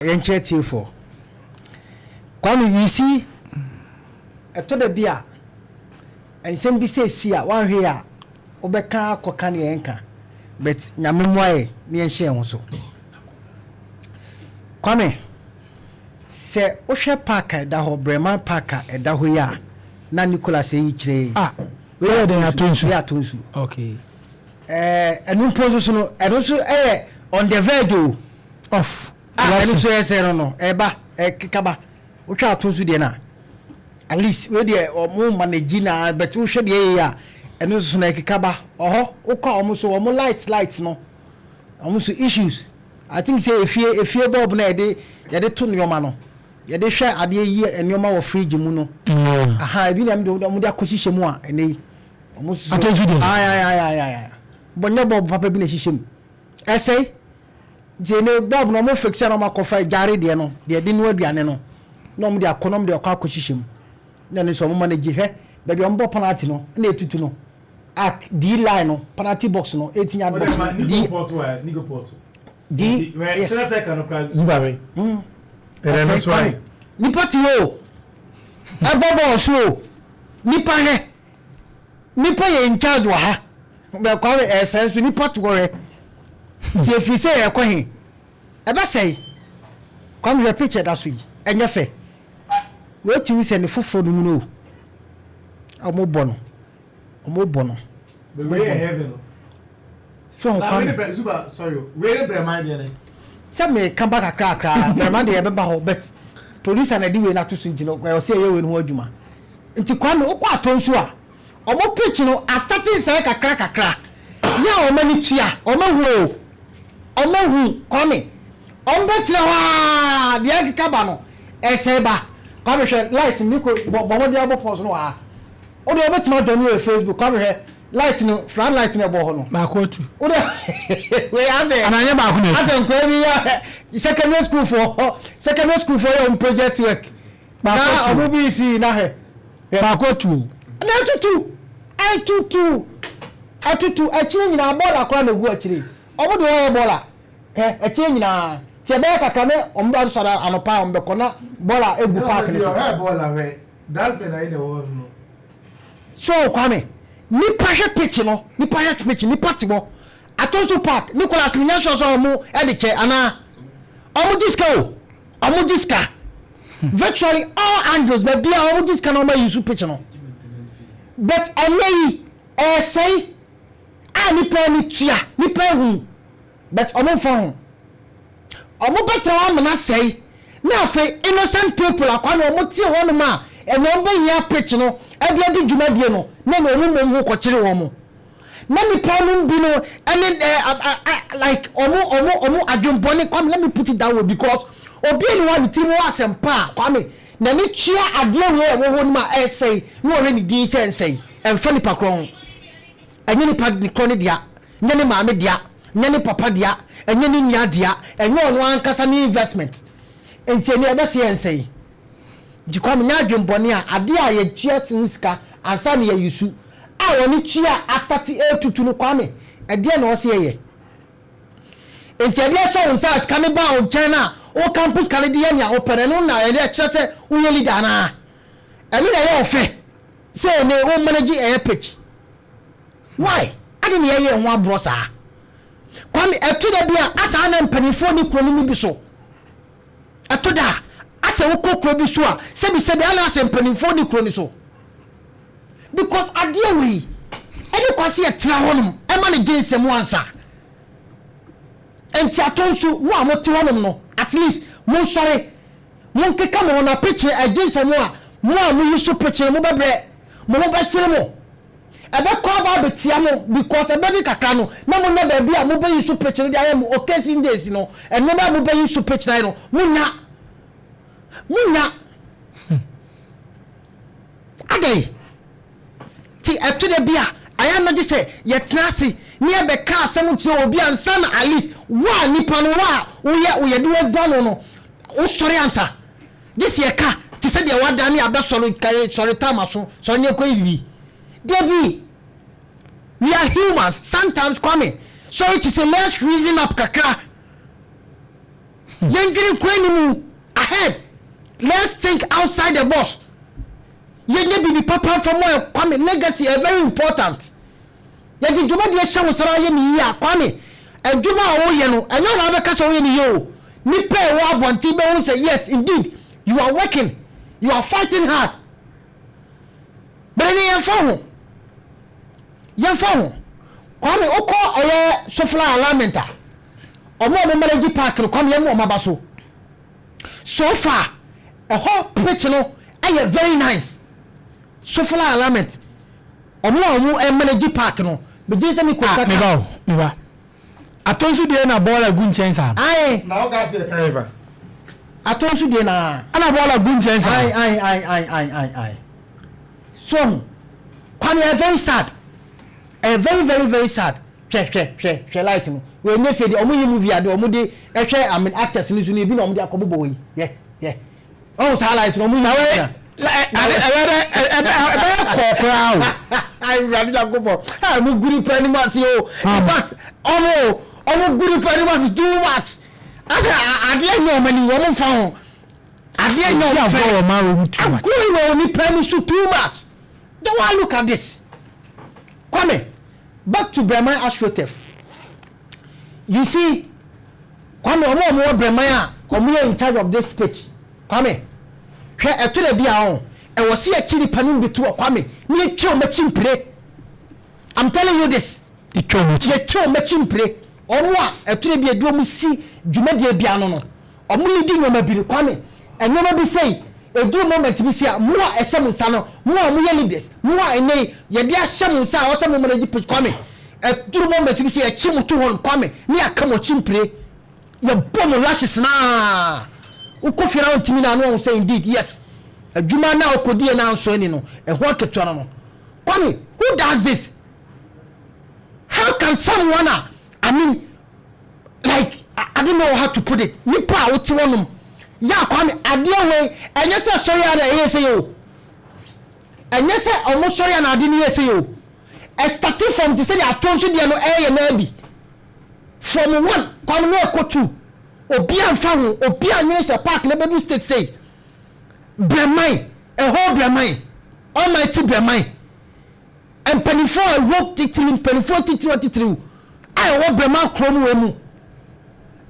Yɛnkyerɛ atiefoɔ. Kwame, you see, ɛtɔ da bi a, nsɛm bi sɛ si a, woanhwɛ yie a, wobɛka akɔka deɛ ɛnka. But Nyame mmoa yɛ na yɛnhyɛ yɛn ho so. Kwame, sɛ wohwɛ park a ɛda hɔ, Breman Park a ɛda hɔ yi a, na Nicholas ayi kyerɛ yi. Ah, wei yɛ den ato nsu. Wei ato nsu. Okay. Ɛɛ, ɛno mpo nso so no, ɛno nso ɛyɛ on the verge o. Off. A ɛno nso yɛ sɛ no no ɛba ɛkeka ba wotwa ato nso deɛ no a at least wei deɛ ɔmo manage na but wohwɛ deɛ yɛ a ɛno nso so na ɛkeka ba ɔhɔ wokɔ a ɔmo so ɔmo light light no ɔmo so issues. I think sɛ efie efie bulb na yɛde yɛde to nneɛma no yɛde hwɛ adeɛ yi nneɛma wɔ fridge mu no aha ebi na ɔmo de akɔhyehyɛ mu a ɛnɛ yi ɔmo so ato nso deɛ ayi ayi ayi ayi bɔ nyɛ bulb papa bi na ɛhyehyɛ mu ɛsɛe. Nti ɛnɛ bulb no ɔmo fix a na ɔmo akɔfa gyaare deɛ no deɛ yɛde noa aduane no na ɔmo de akɔ na ɔmo de akɔ akɔhyehyɛ mu na ɛno nso ɔmo manage. Hwɛ baabi a ɔmo bɔ penalty no ɛna etutu no arc D line no, penalty box no, 18 yard box no D D yes. Ɛsɛ kwame nipa te hɔ o, ɛbɔ bɔɔl so o, nipa hwɛ nipa yɛ in charge wɔ ha bɛ kwame ɛsɛ nso nipa te hɔ hwɛ. Nti ɛfiri sɛ yɛkɔ he? Ɛbɛsɛe. Kwame hwɛ picture ɛda so yi, ɛnyɛ fɛ. Wei tumi sɛ ne foforɔ no mu no o. Ɔmo bɔ no. Ɔmo bɔ no. Wei yɛ heaven o. So ho Kwame. Na Zuba sorry o. Wei ne brɛman deɛ ne. Sɛ meka ba kakrakra brɛman deɛ yɛbɛba hɔ but producer na ɛde wei no ato so nti no ɛwɔ sɛ yɛyɛ wei no ho adwuma. Nti Kwame wokɔ atɔ nso a Ɔmo pitch no astarte nsɛe kakra kakra yɛ a ɔmo ani tua, ɔmo ahu o, ɔmo ahu Kwame, ɔmo bɛtena hɔ aa deɛ ɛkeka ba no ɛsɛe ba. Kwame hwɛ light no Niko bɔ bɔ mmɔden ara bɔ pause no wɔ ha, wo deɛ wobɛtumi ajoin wɔ Facebook, Kwame hwɛ light no flood light no ɛbɔ hɔ no. Baako atu. Wo deɛ wei asɛ Anaa nyɛ baako na atu. Asɛ nkwadaa bi yɛ secondary school foɔ, secondary school foɔ yɛ wɔn project work. Na ɔmo bi si na hwɛ. Baako atu o. Na atutu, atutu, atutu, akyire nyinaa bɔɔla koraa na egu akyire. Ɔmo de wɔyɛ bɔɔla. Hwɛ, akyire nyinaa. Nti ɛbɛyɛ kakra ne ɔmo bɛ sɔre anɔpa a ɔmo bɛkɔ na bɔɔla egu paaki no so. Ɔhɛ bɔɔla hwɛ, dustbin ayi na ɛwɔ hɔ no. So Kwame, nipa hwɛ pitch no, nipa hwɛ pitch, nipa te hɔ. Atonsu park, Nicholas menya sure sɛ ɔmo ɛde kyɛ anaa? Ɔmo gye sika o, ɔmo gye sika. Virtually all angles baabi a ɔmo gye sika na ɔmo ayi so pitch no. But ɛnɛ yi, ɛɛsɛe a nipa ani tua, nipa ehu, but ɔmo nfa ho. Ɔmo bɛtena hɔ amena sɛe na afei innocent people akwa na ɔmo te hɔ nom a ɛnɛ ɔmo bɛhia pitch no ɛde adi dwumadie no na ɛnɛ ɔmo mmom ho kɔkyere wɔn. Na nipa nom bi no ɛne ɛ like ɔmo ɔmo ɔmo adwenbɔne. Kwame, let me put it that way, because obi ani hɔ a ne tirim wɔ asɛmpa a Kwame n'ani tua adeɛ wei a ɛwɔ hɔ nom a ɛresɛe na ɔhwɛ ne din sɛ nsɛe ɛmfa nipa korɔ ho. Ɛnyɛ nipa korɔ ne dea, nyɛ ne maame dea, nyɛ ne papa dea, ɛnyɛ ne nua dea, ɛnyɛ ɔno ankasa ne investment nti ɛnɛ ɛbɛsɛe ɛnsɛe. Nti Kwame nyɛ adwenbɔne a adeɛ a yɛtua ho sika ansa na yɛyi su a wɔne tua astate ɛretutu no. Kwame, ɛdeɛ na ɔsɛ yɛyɛ nti ɛdeɛ hyɛ wo nsa a sika no baa wo nkyɛn no a woka mpo sika no de yɛ nea wopɛ no, ɛno na ɛde ɛkyerɛ sɛ woyɛ leader anaa ɛno na ɛyɛ ɔfɛ sɛ ɛne wo manage ɛyɛ pitch? Why ade na yɛyɛ ho aborɔ saa? Kwame, ɛto da bi a asa na mpanimfoɔ ne kuro no mu bi so ɛto da a asɛ wokɔ kuro bi so a sɛbisɛbi ana asɛ mpanimfoɔ ne kuro no so because adeɛ wei ɛne kwasi ɛtena hɔnom ɛma ne gye nsɛm ansa. Nti ato nso mo a mote hɔnom no, at least monsɔre monkeka mo ho na pitch ɛgye nsɛm a mo a moyi so pitch no mobɛbrɛ mo ho bɛhyere mo ɛbɛkɔ aba abɛtia mo because ɛbɛbi kakra no na monya baabi a mobɛyi so pitch no de ayɛ mo occasion days no ɛnneɛma a mobɛyi so pitch no ayɛ no monya monya adɛn. Nti ɛto da bi a ayɛ no gye sɛ yɛtena ase ne yɛbɛka asɛm kyerɛ obi ansa na at least wo a nipa no wo a woyɛ woyɛde woagyina no no wosɔre ansa gye sɛ yɛka te sɛ deɛ wada ne abɛsɔre ka sɔre tam aso sɔre ne ɛkɔ yɛ bibi. Dabi, we are humans sometimes. Kwame, sorry to say, let's reason up kakra. Yɛndwene kwan ni mu ahead. Let's think outside the box. Yɛnyɛ biribi papa nfa mu a, Kwame, legacy ɛ very important. Yɛde dwumadie hyɛ wo nsa na ayɛ ne yie a, Kwame, adwuma a woyɛ no, ɛnyɛ wo na wobɛka sɛ woyɛ ne yie o. Nipa a ɛwɔ abɔnten bɛhu sɛ yes, indeed you are working, you are fighting hard. Bere ne yɛmfa ho, yɛmfa ho. Kwame, wokɔ ɛyɛ Sofla alignment a, ɔmo a ɔmo manage park no, Kwame, yɛn mu ɔmo aba so. So far ɛhɔ pitch no ɛyɛ very nice. Sofla alignment, ɔmo a ɔmo manage park no, megye sɛ mi kɔ Ah, saka. Meba o, meba. Atɔ nso deɛ na bɔɔla gu nkyɛn saa no. Ayi. Na ɔka sɛ ɛka yɛ fa. Atɔ nso deɛ na. Ɛna bɔɔla gu nkyɛn saa Ayi. no. Ayi, ayi, ayi, ayi, ayi, ayi. So Kwame, ɛ very sad, ɛ very, very, very sad. Hwɛ, hwɛ, hwɛ, hwɛ light no. Wɔ enye fie deɛ ɔmo yi movie ade ɔmo de ɛhwɛ, I mean, actors ni so no, ebi na ɔmo de akɔ bobɔ wɔ yi. Yɛ yɛ ɔmo saa light no ɔmo yi. Na wei ade ɛbɛyɛ dɛ ɛbɛyɛ kɔɔ koraa o. Ayi, Wurade Nyankopɔn, ɛ mo gu nipa anim ase o. In fact, ɔmo gu nipa anim ase too much. Asɛ adeɛ nyɛ ɔmo ani, ɔmo nfa ho adeɛ nyɛ Ɔmo ɔmo agorɔ fɛ. wɔ maa wɔ mu too much. Agorɔ wɔ nipa ani so too much. Don't wan look at this. Kwame, back to Breman AstroTurf. You see, Kwame, ɔmo a ɔmo wɔ Breman a ɔmo yɛ in charge of this pitch, Kwame, hwɛ, ɛto na bi a ɔn ɛwɔ si akyi nipa no bi to wɔ, Kwame, ne yɛtwa ɔmo akyi mpire. I'm telling you this. Etwa ɔmo akyi. Yɛtwa ɔmo akyi mpire. Ɔmo a ɛto na bi edu ɔmo si dwumadie bi ano no, ɔmo lead nneɛma bi no, Kwame, nneɛma bi sɛyi eduru moment bi si a, mo a ɛhyɛ mo nsa no, mo a mo yɛ leaders, mo a ɛnɛ yi yɛde ahyɛ mo nsa a ɔsɛ mo manage pitch, Kwame, ɛduru moment bi si yɛkyi mo to hɔ no, Kwame, ne yɛaka mo akyi mpire, yɛbɔ mo lashes naa wokɔ fie na wontumi na ano wɔn sɛ indeed yes, adwuma na ɔkɔdi yɛ na nso ani no ɛho aketewa no. Kwame, who does this? How can someone a, I mean, like, I don't know how to put it, nipa a wote hɔnom yɛ a, Kwame, adeɛ wei ɛnyɛ sɛ sɔre a na ɛyɛ sɛ yɛ o, ɛnyɛ sɛ ɔmo sɔre a na ade no yɛ sɛ yɛ o. Ɛstart from te sɛ deɛ ato nso deɛ no ɛyɛ naa bi from one, Kwame, no ɛkɔ two, obi anfa ho, obi anwene sɛ park na bɛdu state sei. Brɛman, ɛhɔ Brɛman, almighty Brɛman, mpanimfoɔ a ɛwɔ titiri, mpanimfoɔ titiri titiri a ɛwɔ Brɛman kurom wɔ mu,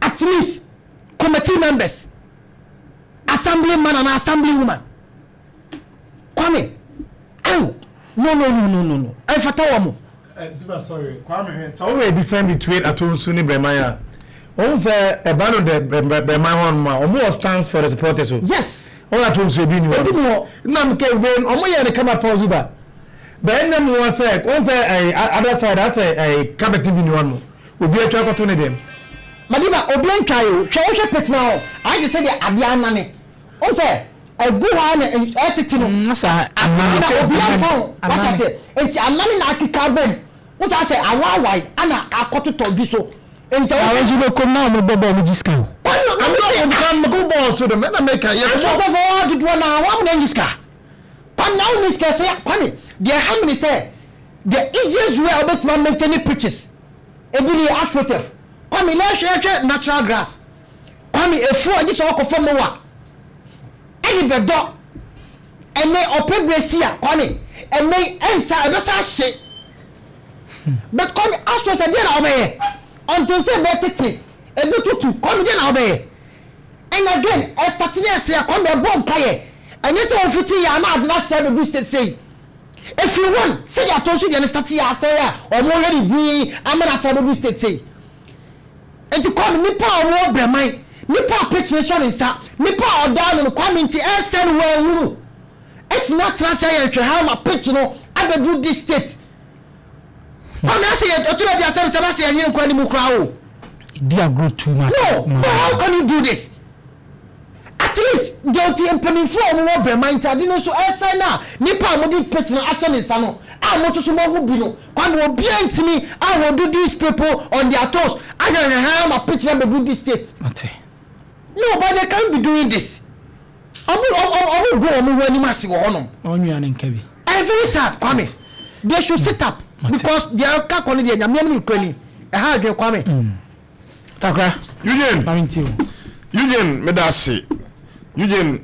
at least committee members, assembly man and assembly woman, Kwame, ayo, no, no, no, no, no, no, ɛnfata wɔ mo. Zuba, sorry, Kwame, hwɛ sɛ wɔyɛ different between Atonsu ne Brɛman a, wɔn sɛ ɛba no dɛ Brɛman hɔ nom a, wɔn wɔ stands for the supporters o. Wɔn Atonsu ebi ni hɔ. Ebi ni hɔ. Nam ke wei wɔn yɛ ne kama pɔn, Zuba, bɛn nam wɔn sɛ wɔn sɛ other side asɛ carpet bi ni hɔ nom, obi atwa akɔto ne dɛm. Madiba, obi ntwa yi o. Hwɛ, wohwɛ pitch na hɔ ayɛ te sɛ deɛ adeɛ anane o, sɛ ɛgu hɔ a na ɛtete no. Saa. Atete na obi anfa ho wata sɛ nti anane na akeka bom wosa sɛ awaawae ana akɔtotɔ bi so nti. Na wɔn nso bɛ kɔm na wɔn bɔ bɔɔl, wɔn gye sika o. Kwame, na mi sɛ Kan mako bɔɔl so dɛm ɛna meka yɛ. Asɔkɔfo dodoɔ na wɔn amuna nyi sika, Kwame, na wɔn ni sika sɛ, Kwame, deɛ ɛha mi ni sɛ the easiest way a wɔbɛtuma maintain pitches ebi ni AstroTurf. Kwame, na ɛhwɛ, ɛhwɛ natural grass, Kwame, efu a gye sɛ ɔkɔ fam wa ɛne bɛdɔ ɛnɛ ɔpɛ bere si a, Kwame, ɛnɛ ɛnsa ɛbɛsa ahye. But Kwame, AstroTurf deɛ na ɔbɛyɛ until sɛ ɛbɛtete ebi tutu, Kwame, deɛ na ɔbɛyɛ. And again, ɛstart ne ɛsɛ a, Kwame, ɛbɔ nka yɛ ɛnyɛ sɛ ofiti yɛ ana ade na ahyɛ bɛdu state sei efiri one sɛdeɛ atɔ nso deɛ ne start yɛ asɛe a ɔmo hwɛ ne din ama na asɛ bɛdu state sei. Nti Kwame, nipa a ɔmo wɔ Brɛman, nipa a pitch ne hyɛ ne nsa, nipa a ɔda no, Kwame, nti ɛsɛ no wɔn ehunu ɛtumi atena sɛ yɛn hwɛ ha ma pitch no abɛduru this state. Kwame, asɛ yɛ ɛtura bi asɛm sɛ ɛbɛsɛ yɛn nyere nkɔ anim koraa o. Di agorɔ too much. No, but how can you do this? At least deɛ nti mpanimfoɔ a wɔwɔ Brɛman nti ade no nso ɛsɛn na nipa a wɔde pitch no ahyɛ ne nsa no a wɔn nso so wɔn ho bi no, Kwame, obiara ntumi a wɔdo these people on their toes ahwɛhwɛ ha ma pitch no abɛdu this state. Ate. No, but they can't be doing this. Ɔmo gu wɔn ho anim ase wɔ hɔnom. Ɔnwia ne nka bi. Ɛyɛ very sad, Kwame. They should sit up because deɛ ɔka kɔ no deɛ, Nyame anim kura ni, ɛha adwene, Kwame. Takra. Union. Maame nti o. Eugene, meda ase. Eugene.